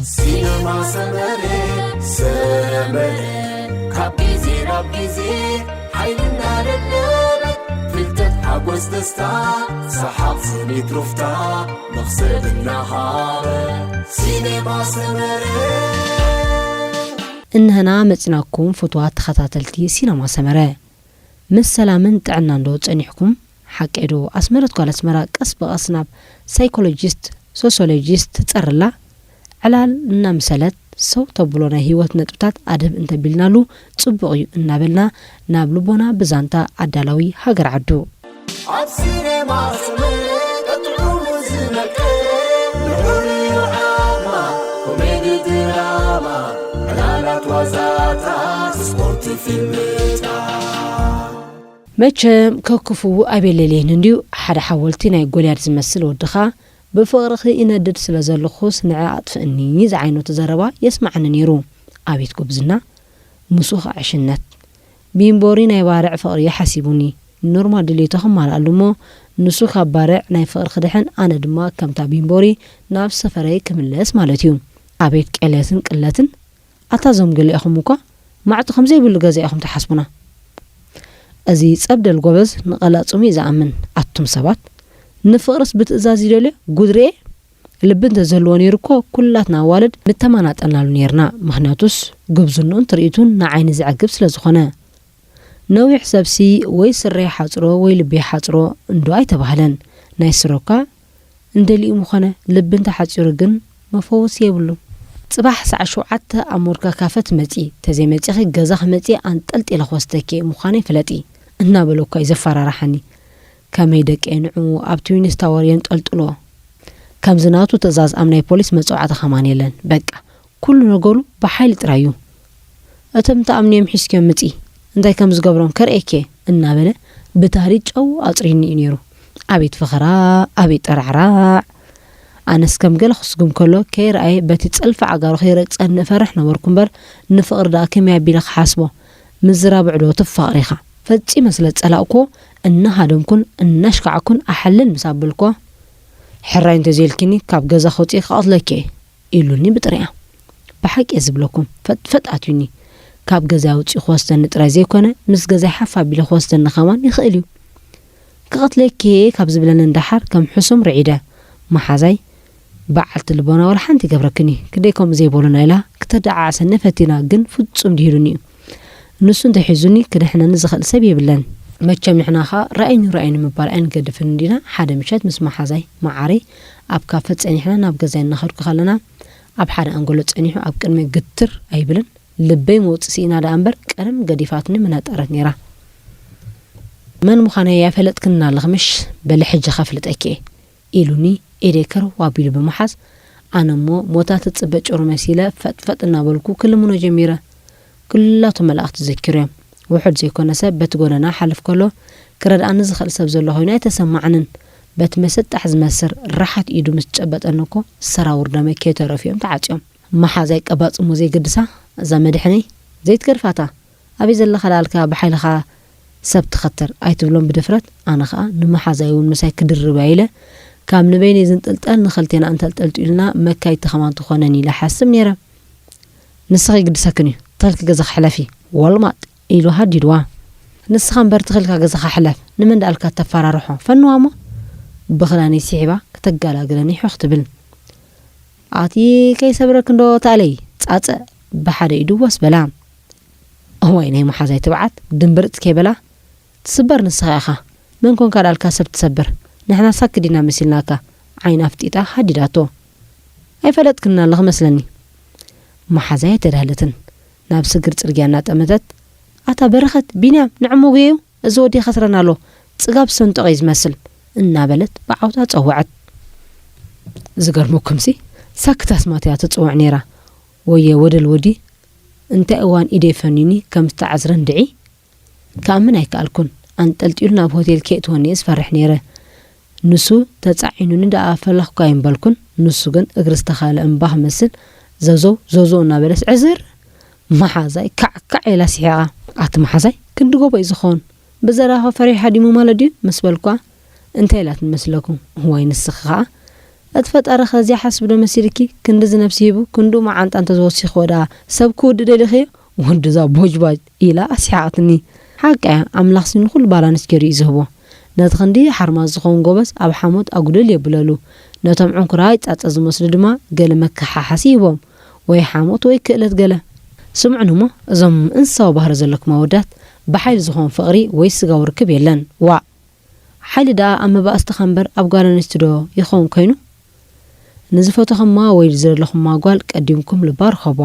ሲነማ ሰመረ፣ ሰመረ፣ ካብ ግዜ ናብ ግዜ ሓይሊ እናደለበ፣ ፍልጠት፣ ሓጎስ፣ ደስታ፣ ሰሓቕ፣ ስኒት፣ ሩፍታ፣ መኽሰብ እናሃበ። ሲነማ ሰመረ። እንሀና መጽናኩም ፍቱዋት ተኸታተልቲ ሲነማ ሰመረ። ምስ ሰላምን ጥዕናን ዶ ጸኒሕኩም? ሓቀይ ዶ? ኣስመረት ጓል ኣስመራ ቀስ ብቐስ ናብ ሳይኮሎጂስት፣ ሶሲዮሎጂስት ትጸርላ። ዕላል እናምሰለት ሰው ተብሎ ናይ ህይወት ነጥብታት ኣድህብ እንተቢልናሉ ጽቡቕ እዩ እናበልና ናብ ልቦና ብዛንታ ኣዳላዊ ሃገር ዓዱ። ኣብ ሲኔማ ስምዒት ጥዑሙ ዝመቀ፣ ንዑር እዩ ዓቕማ፣ ኮሜዲ ድራማ፣ ዕላላት ዋዛታት፣ ስፖርት ፊልምታት። መቸም ከክፍኡ ኣቤል የልየን እንድዩ፣ ሓደ ሓወልቲ ናይ ጎልያድ ዝመስል ወድኻ ብፍቕርኺ ይነድድ ስለ ዘለኹስ ንዐ ኣጥፍእኒ ዝዓይነቱ ዘረባ የስምዓኒ ነይሩ። ኣቤት ጉብዝና! ምስኡ ኸዓ ዕሽነት። ቢምቦሪ ናይ ባርዕ ፍቕሪ እዩ ሓሲቡኒ። ኖርማል ድልየቱ ከማልኣሉ እሞ ንሱ ካብ ባርዕ ናይ ፍቕሪ ክድሕን ኣነ ድማ ከምታ ቢምቦሪ ናብ ሰፈረይ ክምለስ ማለት እዩ። ኣቤት ቅሌትን ቅለትን! ኣታ እዞም ገሊኦኹም እኳ ማዕጾ ከም ዘይብሉ ገዛ ኢኹም ትሓስቡና። እዚ ጸብደል ጎበዝ ንቐላጽሙ እዩ ዝኣምን። ኣቱም ሰባት፣ ንፍቕርስ ብትእዛዝ ይደልዮ? ጉድ ርኤ! ልቢ እንተዝህልዎ ነይሩ እኮ ኩላትና ኣዋልድ ምተማናጠልናሉ ነይርና። ምኽንያቱስ ጉብዝንኡን ትርኢቱን ንዓይኒ ዘዕግብ ስለ ዝኾነ። ነዊሕ ሰብሲ ወይ ስረ ይሓጽሮ ወይ ልቢ ይሓጽሮ እንዶ ኣይተባህለን። ናይ ስረኳ እንደሊኡ ምኾነ፣ ልቢ እንተሓጺሩ ግን መፈወሲ የብሉን። ጽባሕ ሰዓት ሸውዓተ ኣብ ሞርጋ ካፈ ትመጺ፣ ተዘይመጺኺ ገዛ ክመጺ ኣንጠልጢለ ክወስደኪ ምዃነይ ፍለጢ እናበለ እኳ እዩ ዘፈራርሓኒ። ከመይ ደቀይ ንዑ ኣብ ትዊንስ ታወር የንጠልጥሎ። ከምዚ ናቱ ትእዛዝ ኣብ ናይ ፖሊስ መጸዋዕታ ከማን የለን። በቃ ኩሉ ነገሩ ብሓይሊ ጥራይ እዩ። እቶም ትኣምንዮም ሒዝክዮም ምጺ፣ እንታይ ከም ዝገብሮም ከርእየኪ እየ እናበለ ብታህዲድ ጨው ኣጽሪኒ እዩ ነይሩ። ኣቤት ፈኸራ፣ ኣቤት ጠራዕራዕ! ኣነስ ከም ገለ ክስጉም ከሎ ከይረኣየ በቲ ጸልፊ ዓጋሩ ከይረግጸኒ እፈርሕ ነበርኩ እምበር ንፍቕሪ ደኣ ከመይ ኣቢለ ክሓስቦ? ምዝራብ ዕዶትብ ፍቕሪ ኢኻ። ፈጺመ ስለ ዝጸላእክዎ እናሃደምኩን እናሽካዕኩን ኣሕልል ምስ ኣበልክዎ፣ ሕራይ እንተዘይልኪኒ ካብ ገዛ ከውጽኤ ክቐትለኪ እየ ኢሉኒ ብጥሪኣ። ብሓቂ እየ ዝብለኩም፣ ፈጥፈጥ ኣትዩኒ። ካብ ገዛይ ኣውጺኡ ክወስደኒ ጥራይ ዘይኮነ፣ ምስ ገዛይ ሓፍ ኣቢሉ ክወስደኒ ከማን ይኽእል እዩ። ክቐትለኪ እየ ካብ ዝብለኒ ንደሓር ከም ሕሱም ርዒደ። መሓዛይ በዓልቲ ልቦና ዋላ ሓንቲ ይገብረክን እዩ። ክንደይ ከምኡ ዘይበሉና ኢላ ክተደዓዕሰኒ ፈቲና፣ ግን ፍጹም ድሂሉኒ እዩ። ንሱ እንተሒዙኒ ክድሕነኒ ዝኽእል ሰብ የብለን። መቸም ንሕና ኸኣ ርኣይኒ ርኣይኒ ምባል ኣይንገድፍን እንዲና። ሓደ ምሸት ምስ መሓዛይ መዓረይ ኣብ ካፈ ጸኒሕና ናብ ገዛይ እናኸድኩ ከለና ኣብ ሓደ ኣንጎሎ ጸኒሑ ኣብ ቅድመይ ግትር ኣይብልን። ልበይ መውጽእ ስኢና ደኣ እምበር ቀደም ገዲፋትኒ ምነጠረት ነይራ። መን ምዃነይ ኣይፈለጥክንን ኣለኺ ምሽ? በሊ ሕጂ ከፍልጠኪ እየ። ኢሉኒ ኢደይ ከርው ኣቢሉ ብምሓዝ፣ ኣነ እሞ ሞታ ትጽበ ጭሩ መሲለ ፈጥፈጥ እናበልኩ ክልምኖ ጀሚረ። ኩላቶም መላእኽቲ ዘኪሩ እዮም። ውሑድ ዘይኮነ ሰብ በቲ ጎደና ሓልፍ ከሎ ክረድኣኒ ዝኽእል ሰብ ዘሎ ኮይኑ ኣይተሰማዓንን። በቲ መሰጣሕ ዝመስር ራሓት ኢዱ ምስ ጨበጠኒ እኮ ሰራውር ደመይ ከይተረፉ እዮም ተዓጽዮም። መሓዛይ ቀባጽሞ ዘይገድሳ እዛ መድሕነይ ዘይትገድፋታ። ኣበይ ዘለኻ ዳልካ ብሓይልኻ ሰብ ትኸተር ኣይትብሎም ብድፍረት። ኣነ ኸኣ ንመሓዛይ እውን ምሳይ ክድርባ ኢለ ካብ ንበይነይ ዝንጥልጠል ንኸልቴና እንተልጠልጢሉና መካይድቲ ኸማን ትኾነን ኢለ ሓስብ ነይረ። ንስኺ ግድሰክን እዩ፣ ተልኪ ገዛኺ ሕለፊ፣ ወልማጥ ኢሉ ሃዲድዋ። ንስኻ እምበር ትኽልካ ገዛኻ ሕለፍ፣ ንመን ደኣልካ ተፈራርሖ? ፈንዋ እሞ ብኽዳነይ ስሒባ ክተገላግለኒ ሑኽ ትብል። ኣቲ ከይሰብረክ እንዶ ተኣለይ ጻጸ ብሓደ ኢዱ ወስ በላ። እዋይ ናይ መሓዛይ ትብዓት ድምብርጽ ከይበላ ትስበር ንስኻ ኢኻ። መን ኮንካ ዳልካ ሰብ ትሰብር? ንሕና ሳክት ዲና መሲልናካ? ዓይና ኣፍጢጣ ሃዲዳቶ። ኣይፈለጥክን ኣለኺ መስለኒ። መሓዛይ ኣይተዳህለትን። ናብ ስግር ጽርግያ እናጠመተት፣ ኣታ በረኸት፣ ቢንያም፣ ንዕሞ ጉየዩ፣ እዚ ወዲ ይኸስረና ኣሎ፣ ጽጋብ ዝሰንጠቐ እዩ ዝመስል እናበለት ብዓውታ ጸወዐት። ዝገርመኩምሲ ሳክት ኣስማት እያ ትጽውዕ ነይራ። ወየ ወደል ወዲ እንታይ እዋን ኢደይ ፈኒኒ ከም ዝተዓዝረ እንድዒ። ክኣምን ኣይከኣልኩን። ኣንጠልጢሉ ናብ ሆቴል ከየእትወኒ እየ ዝፈርሕ ነይረ። ንሱ ተጻዒኑኒ ደኣ ፈለኽኳ ኣይምበልኩን። ንሱ ግን እግሪ ዝተኸለ እምባ ክመስል ዘዘው ዘዘው እናበለስ ዕዝር መሓዛይ ካዕ ካዕ ኢላ ስሒቓ። ኣቲ መሓዛይ ክንዲ ጎቦ እዩ ዝኸውን። ብዘረባኻ ፈሪሓ ድዩ ማለት ድዩ ምስ በልኳ እንታይ ኢላትኒ መስለኩም? ዋይ ንስኺ ኸኣ እቲ ፈጣሪ ከዚኣ ሓስብ ዶ መሲልኪ? ክንድዚ ነብሲ ሂቡ ክንድኡ መዓንጣ እንተዝወሲኽዎ ደኣ ሰብ ክውድእ ደሊኽዮ? ወዲ እዛ ቦጅባጅ ኢላ ኣስሒቓትኒ። ሓቃ እያ፣ ኣምላኽሲ ንኹሉ ባላንስ ገይሩ እዩ ዝህቦ። ነቲ ክንዲ ሓርማዝ ዝኸውን ጎበዝ ኣብ ሓሞት ኣጉድል የብለሉ። ነቶም ዕንኩራይ ጻጸ ዝመስሉ ድማ ገለ መከሓሓሲ ይህቦም። ወይ ሓሞት ወይ ክእለት ገለ። ስምዑኒ እሞ፣ እዞም እንስሳዊ ባህሪ ዘለኩም ኣወዳት፣ ብሓይሊ ዝኾን ፍቕሪ ወይ ስጋዊ ርክብ የለን። ዋእ! ሓይሊ ደኣ ኣብ መባእስቲ እምበር ኣብ ጓል ኣንስቲ ዶ ይኸውን ኮይኑ? ንዝፈተኹማ ወይ ዝደለኹማ ጓል ቀዲምኩም ልባ ርኸቧ።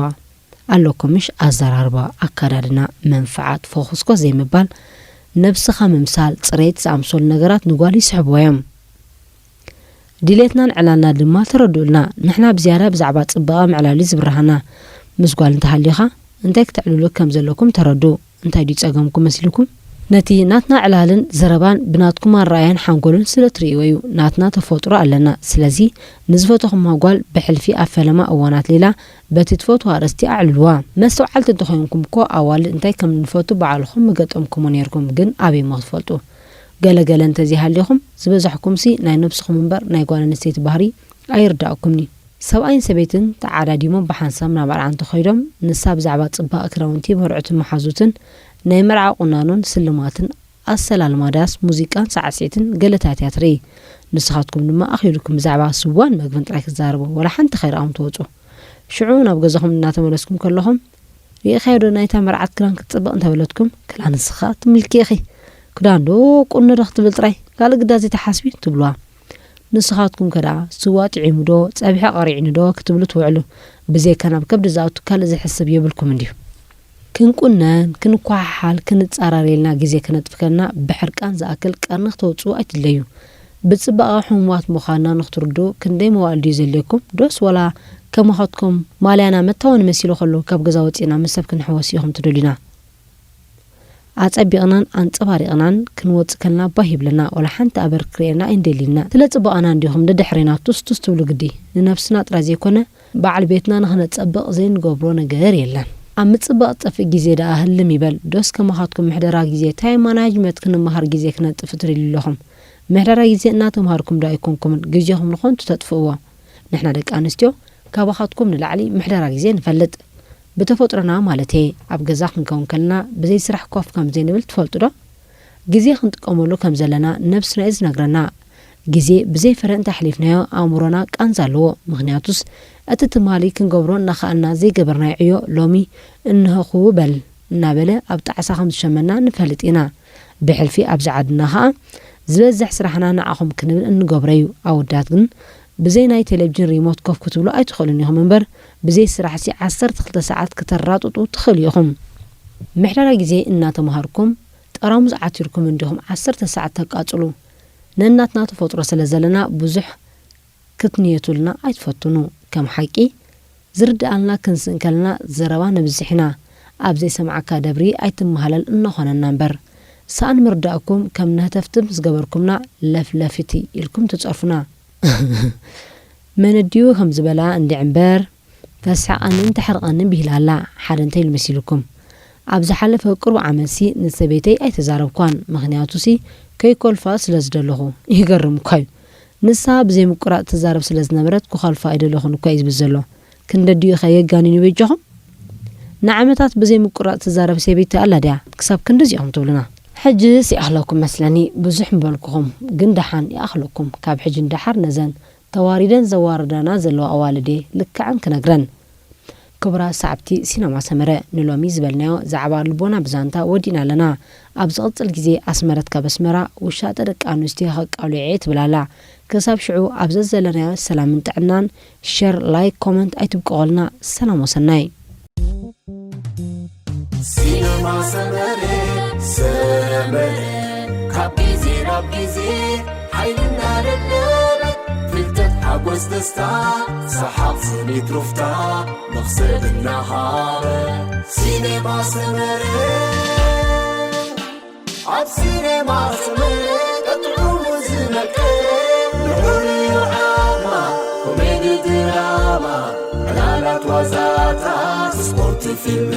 ኣለኩም ምሽ ኣዘራርባ፣ ኣካዳድና፣ መንፍዓት፣ ፎኹስኮስ ዘይምባል፣ ነብስኻ ምምሳል፣ ጽሬት ዝኣምሰሉ ነገራት ንጓል ይስሕብዋ እዮም። ድሌትናን ዕላልና ድማ ተረድኡልና። ንሕና ብዝያዳ ብዛዕባ ጽባቐ ምዕላል እዩ ዝብርሃና። ምስ ጓል እንተሃልዩኻ እንታይ ክተዕልሉ ከም ዘለኩም ተረድኡ። እንታይ ድዩ ጸገምኩም መሲልኩም? ነቲ ናትና ዕላልን ዘረባን ብናትኩም ኣረኣያን ሓንጎልን ስለ ትርእይዎ እዩ። ናትና ተፈጥሮ ኣለና። ስለዚ ንዝፈተኹማ ጓል ብሕልፊ ኣብ ፈለማ እዋናት ሌላ በቲ ትፈትዋ ኣርእስቲ ኣዕልልዋ። መስተውዓልቲ እንተኾይንኩም እኮ ኣዋልድ እንታይ ከም እንፈቱ ባዕልኹም ምገጠምኩሞ ነይርኩም፣ ግን ኣበይ እሞ ክትፈልጡ? ገለ ገለ እንተዘይሃልዩኹም ዝበዛሕኩምሲ ናይ ነብስኹም እምበር ናይ ጓል ኣንስተይቲ ባህሪ ኣይርዳእኩምኒ። ሰብኣይን ሰበይትን ተዓዳዲሞም ብሓንሳብ ናብ መርዓ እንተኸይዶም፣ ንሳ ብዛዕባ ጽባቐ ክዳውንቲ፣ መርዑትን መሓዙትን፣ ናይ መርዓ ቁናኖን ስልማትን፣ ኣሰላልማ ዳስ፣ ሙዚቃን ሳዕስዒትን ገለታት እያ ትርኢ። ንስኻትኩም ድማ ኣኺሉኩም ብዛዕባ ስዋን መግብን ጥራይ ክትዛረቡ፣ ወላ ሓንቲ ከይረኣኹም ትወጹ። ሽዑ ናብ ገዛኹም እናተመለስኩም ከለኹም፣ ርኢኻዮ ዶ ናይታ መርዓት ክዳን ክትጽብቕ እንተበለትኩም፣ ክላ ንስኻ ትምልኪ ኢኺ። ክዳን ዶ ቁኖ ዶ ክትብል ጥራይ፣ ካልእ ግዳ ዘይትሓስቢ ትብልዋ። ንስኻትኩም ከ ደኣ ስዋ ጥዒሙ ዶ፣ ጸብሒ ቀሪዕኒ ዶ ክትብሉ ትውዕሉ። ብዘይካ ናብ ከብዲ ዝኣቱ ካልእ ዝሕሰብ የብልኩምን ድዩ? ክንቁነን፣ ክንኳሓሓል፣ ክንጻረር ኢልና ግዜ ከነጥፍከልና ብሕርቃን ዝኣክል ቀርኒ ክተውጽኡ ኣይትድለዩ። ብጽባቐ ሕሙማት ምዃንና ንኽትርድኡ ክንደይ መዋእል ድዩ ዘድልየኩም? ዶስ ወላ ከማኻትኩም ማልያና መታወኒ መሲሉ ከሎ ካብ ገዛ ወጺእና ምስ ሰብ ክንሕወስ ኢኹም ትደልዩና? ኣጸቢቕናን ኣንጸባሪቕናን ክንወጽእ ከለና ባህ ይብለና፣ ወላ ሓንቲ ኣበር ክርእየና ኣይንደልይና። ስለ ጽባቐና እንዲኹም ደድሕሬና ቱስቱስ ትብሉ ግዲ። ንነብስና ጥራይ ዘይኮነ፣ በዓል ቤትና ንኽነጸብቕ ዘይንገብሮ ነገር የለን። ኣብ ምጽባቕ ዝጠፍእ ግዜ ደኣ ህልም ይበል። ዶስ ከማኻትኩም ምሕደራ ግዜ፣ ታይም ማናጅመንት ክንመሃር ግዜ ክነጥፍ ትደልዩ ኣለኹም? ምሕደራ ግዜ እናተምሃርኩም ዶ ኣይኮንኩምን ግዜኹም ንኸንቱ ተጥፍእዎ? ንሕና ደቂ ኣንስትዮ ካባኻትኩም ንላዕሊ ምሕደራ ግዜ ንፈልጥ። ብተፈጥሮና ማለተየ፣ ኣብ ገዛ ክንከውን ከለና ብዘይ ስራሕ ኮፍ ከም ዘይንብል ትፈልጡ ዶ? ግዜ ክንጥቀመሉ ከም ዘለና ነብስና እዩ ዝነግረና። ግዜ ብዘይ ፍረ እንተኣሕሊፍናዮ ኣእምሮና ቃንዛ ኣለዎ። ምኽንያቱስ እቲ ትማሊ ክንገብሮ እናኸኣልና ዘይገበርናዮ ዕዮ ሎሚ እንሆኹ በል እናበለ ኣብ ጣዕሳ ከም ዝሸመና ንፈልጥ ኢና። ብሕልፊ ኣብዚ ዓድና ኸኣ ዝበዝሕ ስራሕና ንዓኹም ክንብል እንገብሮ እዩ። ኣወዳት ግን ብዘይ ናይ ቴሌቪዥን ሪሞት ኮፍ ክትብሉ ኣይትኽእሉን ኢኹም እምበር፣ ብዘይ ስራሕሲ ዓሰርተ ክልተ ሰዓት ክተራጥጡ ትኽእሉ ኢኹም። ምሕደራ ግዜ እናተምሃርኩም ጠራሙዝ ዓቲርኩም እንዲኹም ዓሰርተ ሰዓት ተቃጽሉ። ነናትና ተፈጥሮ ስለ ዘለና ብዙሕ ክትንየቱልና ኣይትፈትኑ። ከም ሓቂ ዝርድኣልና ክንስእ እንከለና ዘረባ ነብዝሕ ኢና። ኣብ ዘይሰምዓካ ደብሪ ኣይትመሃለል እናኾነና እምበር። ሰኣን ምርዳእኩም ከም ነህተፍቲ ምስ ገበርኩምና ለፍለፊቲ ኢልኩም ትጸርፉና። መን ድዩ ከም ዝበላ እንድዒ እምበር፣ ተስሕቐንን ተሕርቐንን ብሂላ ኣላ። ሓደ እንታይ ኢሉ መሲልኩም? ኣብ ዝሓለፈ ቅሩብ ዓመትሲ ንሰበይተይ ኣይተዛረብኳን። ምኽንያቱሲ ከይኮልፋ ስለ ዝደለኹ። ይገርም እኳ እዩ። ንሳ ብዘይ ምቁራጽ ትዛረብ ስለ ዝነበረት ክኾልፋ ኣይደለኹን እኳ እዩ ዝብል ዘሎ። ክንደዲኡ ኸ የጋንን እዩ በጃኹም? ንዓመታት ብዘይ ምቁራጽ ትዛረብ ሰበይቲ ኣላ ድያ? ክሳብ ክንድዚ ኢኹም ትብሉና። ሕጅስ ይኣኽለኩም መስለኒ፣ ብዙሕ ምበልኩኹም፣ ግን ደሓን ይኣኽለኩም። ካብ ሕጂ ንደሓር ነዘን ተዋሪደን ዘዋርዳና ዘለዋ ኣዋልድ እየ ልክዐን ክነግረን። ክቡራት ሰዓብቲ ሲነማ ሰመረ፣ ንሎሚ ዝበልናዮ ዛዕባ ልቦና ብዛንታ ወዲእና ኣለና። ኣብ ዝቕጽል ግዜ ኣስመረት ካብ ኣስመራ ውሻጠ ደቂ ኣንስትዮ ከቃሉዐ እየ ትብል ኣላ። ክሳብ ሽዑ ኣብ ዘዘለናዮ ሰላምን ጥዕናን፣ ሸር፣ ላይክ፣ ኮመንት ኣይትብቀቑልና። ሰላም ወሰናይ። ሲነማ ሰመረ፣ ሰመረ፣ ካብ ግዜ ናብ ግዜ ሓይልና ደለበ፣ ፍልጠት፣ ሓጎስ፣ ደስታ፣ ሰሓቕ፣ ስኒት፣ ሩፍታ፣ መኽሰብ እናሃበ። ሲኔማ ሰመረ፣ ኣብ ሲኔማ ሰመረ፣ ጥዑሙ ዝመቀረ፣ ልዑል እዩ ዓቕማ፣ ኮሜዲ፣ ድራማ፣ ዕላላት፣ ዋዛታት፣ ስፖርት፣ ፊልም፣